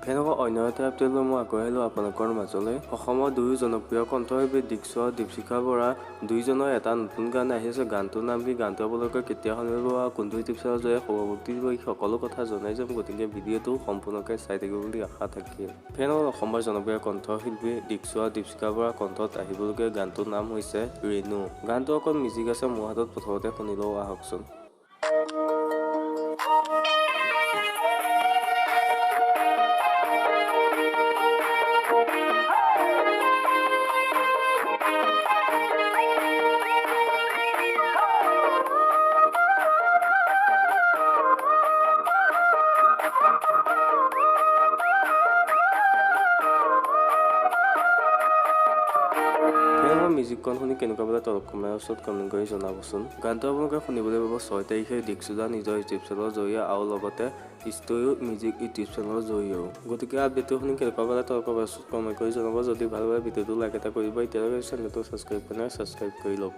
ফেনক অন্য এটা আপডেট লৈ মই আগবাঢ়িলোঁ আপোনালোকৰ মাজলৈ। অসমৰ দুয়ো জনপ্ৰিয় কণ্ঠশিল্পী দীক্ষু আৰু দীপশিখা বৰা দুয়োজনৰ এটা নতুন গান আহিছে। গানটোৰ নাম কি, গানটো আপোনালোকে কেতিয়া শুনিব আৰু কোনটো ইউটিউব চেনেলৰ জৰিয়তে খবৰ মুক্তি দিব, এই সকলো কথা জনাই যাম। গতিকে ভিডিঅ'টো সম্পূৰ্ণকৈ চাই থাকিব বুলি আশা থাকিল। ফেনৰ অসমৰ জনপ্ৰিয় কণ্ঠশিল্পী দীক্ষু আৰু দীপশিখা বৰাৰ কণ্ঠত আহিবলগীয়া গানটোৰ নাম হৈছে ৰেণু। গানটো অকল মিউজিক আছে মোৰ হাতত, প্ৰথমতে শুনি লওঁ আহকচোন। মিউজিকখন শুনি কেনেকুৱা পালে তলত কমেণ্ট বক্সত কমেণ্ট কৰি জনাবচোন। গানটো আপোনালোকে শুনিবলৈ পাব 6 তাৰিখে দীক্ষুদা নিজৰ ইউটিউব চেনেলৰ জৰিয়তে আৰু লগতে ষ্টৰিও মিউজিক ইউটিউব চেনেলৰ জৰিয়তেও। গতিকে আপডেটটো শুনি কেনেকুৱা পালে তলত কমেণ্ট বক্সত কমেণ্ট কৰি জনাব। যদি ভাল পালে ভিডিঅ'টো লাইক এটা কৰিব। এতিয়ালৈকে চেনেলটো ছাবস্ক্ৰাইব কৰা নাই, ছাবস্ক্ৰাইব কৰি ল'ব।